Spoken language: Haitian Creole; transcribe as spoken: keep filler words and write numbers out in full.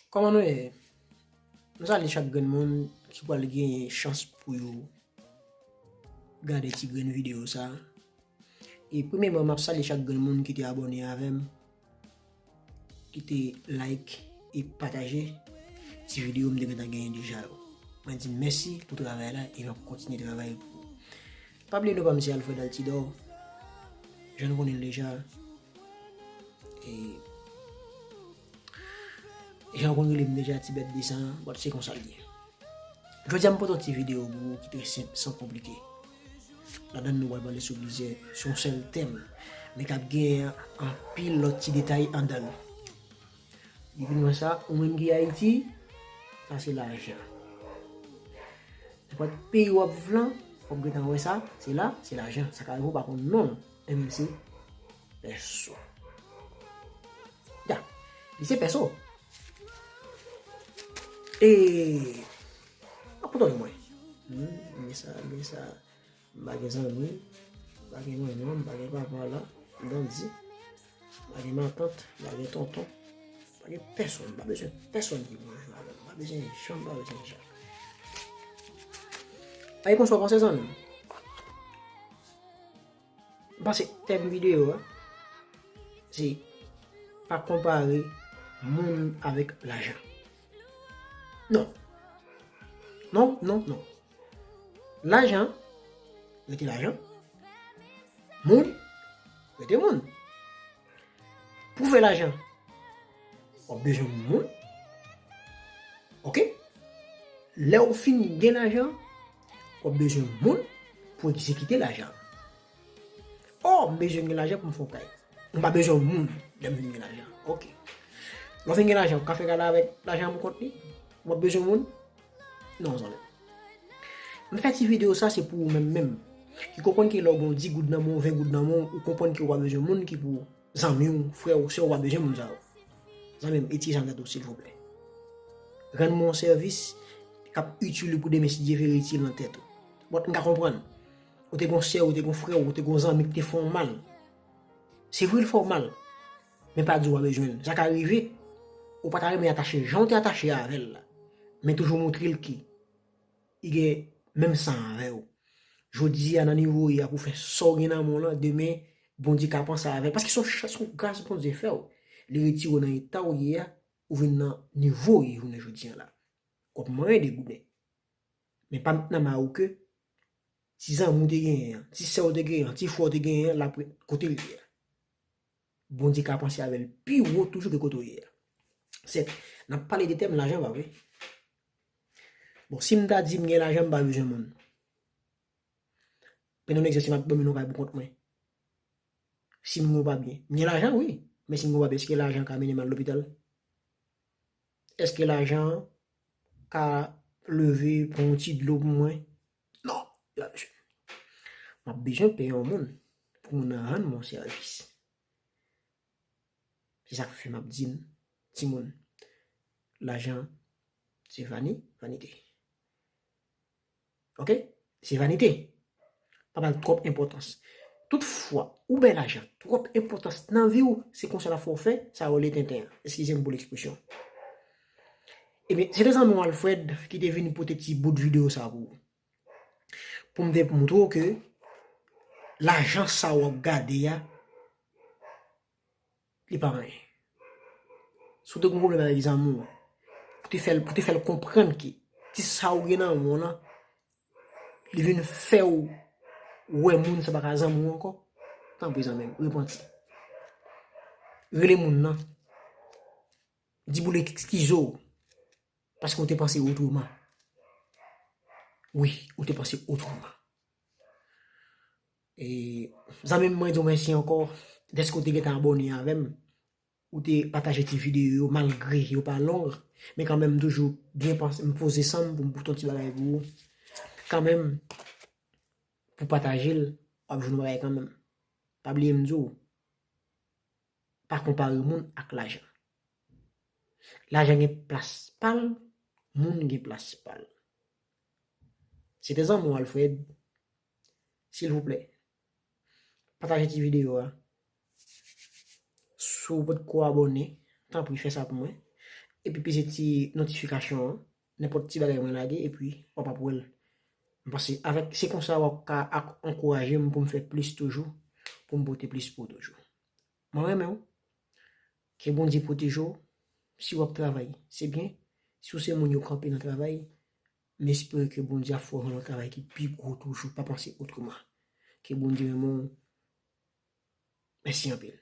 Kòman nou ye? M salye chak grenn moun ki pral genyen chans pou yo gade ti grenn videyo sa. E premyèman, m ap salye chak grenn moun ki te abòne avè m, ki te like e pataje ti videyo m te gentan genyen deja yo. Mwen di mèsi pou travay la e m ap kontinye travay pou ou. Pa bliye non pa m se Alfred Altidor. Jan nou konnen l deja. E jan w konn rele m deja, ti bèt de san an, but se konsa l ye. Jodi a m pote yon ti videyo pou ou ki trè senp, san konplike. Ladan l nou pral pale sou plizyè, sou yon sèl tèm, men k ap gen anpil lòt ti detay anndan l. Depi nou wè sa, ou menm ki Ayiti, sa se lajan. Nenpòt peyi w ap viv lan, w ap gentan wè sa, se la, se lajan. Sa ka rive w pa konn non l, men se pèso. Ya, li se pèso. E, a, poutèl mwen. Hmm, men sa, men sa. M pa gen zanmi, m pa gen manman, m pa gen papa la, m grandi. M pa gen matant, m pa gen tonton, m pa gen pèsonn, m pa bezwen pèsonn ki bonjou avè m, m pa bezwen Jan, m pa bezwen Jan. Ay, konswa panse zanmi m. M panse tèm videyo a, se pa konpare moun avèk lajan. Non. Non, non, non. Lajan, rete lajan. Moun, rete moun. Pou fè lajan, w ap bezwen moun. Oke? Lè w fin gen lajan, w ap bezwen moun pou egzekite lajan. Oh, m bezwen gen lajan pou m fè yon kay. M pa bezwen moun lè m fin gen lajan. Oke. Lè w fin gen lajan, w ka fè kay la avèk lajan pou kont li? W ap bezwen moun? Non, zanmi. M fè ti videyo sa, se pou ou menm menm. Ki konprann ke lè w gen yon di goud nan men w, ven goud nan men w, ou konprann ke w pa bezwen moun ki pou zanmi w, frè w, sè w, w pa bezwen moun sa yo. Zanmi m, itilize sa nan tèt ou, silvouplè. Rann mwen yon sèvis k ap itil ou pou demen, si Dye vle, itil nan tèt ou. But m ka konprann. Ou te gen yon sè, ou te gen yon frè, ou te gen yon zanmi ki te fè w mal. Se vre, l fè w mal. Men pa di w pa bezwen l. Sa ka rive, ou pa ta renmen atache jan w te atache avè l la. Men toujou montre l ke li gen menm san avè w. Jodi a, nan nivo w ye a, pou fè sa w gen nan men w lan, demen, Bondye ka panse avè l. Paske se yon chans, se yon gras Bondye fè w. Li retire w nan eta w ye a, ou vin nan nivo w ye jounen jodi a la. W ap manyen degouden. Men pa met nan ma ou ke ti zanmi w te genyen an, ti sè w te genyen an, ti frè w te genyen an, l ap ret kote l ye a. Bondye ka panse avè l pi wo toujou ke kote w ye a. Sèt, n ap pale de tèm lajan, pa vre? Bon, si m ta di m gen lajan, m pa bezwen moun. Pran yon egzanp, si m ap dòmi nan yon kay pou kont mwen. Si m gen yon papye. M gen lajan, wi. Men si m gen yon papye, èske lajan ka mennen m al lopital? Èske lajan ka leve pran yon ti dlo pou mwen? Non. M ap bezwen peye yon moun pou moun nan rann mwen yon sèvis. Se sa k fè m ap di n, timoun, lajan, se vani, vanite. Oke? Se vanite. Pa ba l twòp enpòtans. Toutfwa, ou bay lajan twòp enpòtans nan vi w, se konsa l ap fè w fè sa yo rele tenten an. Eskize m pou lekspresyon. Ebyen, se te zanmi w Alfred ki te vin pote ti bout videyo sa pou ou. Pou m te montre w ke lajan sa w ap gade a, li pa anyen. Si w te gen yon pwoblèm avèk zanmi w, pou te fè l, pou te fè l konprann ke ti sa w gen nan men w lan, li vin fè w wè moun sa pa ka zanmi w ankò, tanpri zanmi m, repanti. Rele moun nan. Di pou l eskize w. Paske w te panse otreman. Wi, w te panse otreman. E, zanmi m, mwen di w mèsi ankò dèske w te gentan abòne avè m. Ou te pataje ti videyo yo, malgre yo pa long, men kanmenm, m toujou byen panse, m poze san m pou m pote yon ti bagay pou ou. Kanmenm, pou pataje l, w ap jwenn yon bagay kanmenm. Pa bliye m di w, pa konpare moun ak lajan. Lajan gen plas pa l, moun gen plas pa l. Se te zanmi w Alfred. Silvouplè, pataje ti videyo a. Si w potko abòne, tanpri fè sa pou mwen. epi peze ti notifikasyon an, nenpòt ti bagay mwen lage, epi w ap ap wè l. M panse avèk, se konsa w ap ka ak-, ankouraje m pou m fè plis toujou, pou m pote plis pou w toujou. Mwen renmen w. Ke Bondye pwoteje w. Si w ap travay, se byen. Si w se moun yo kanpe nan travay, m espere ke Bondye ap fè w rann yon travay ki pi gwo toujou. Pa panse otreman. Ke Bondye renmen w. Mèsi anpil.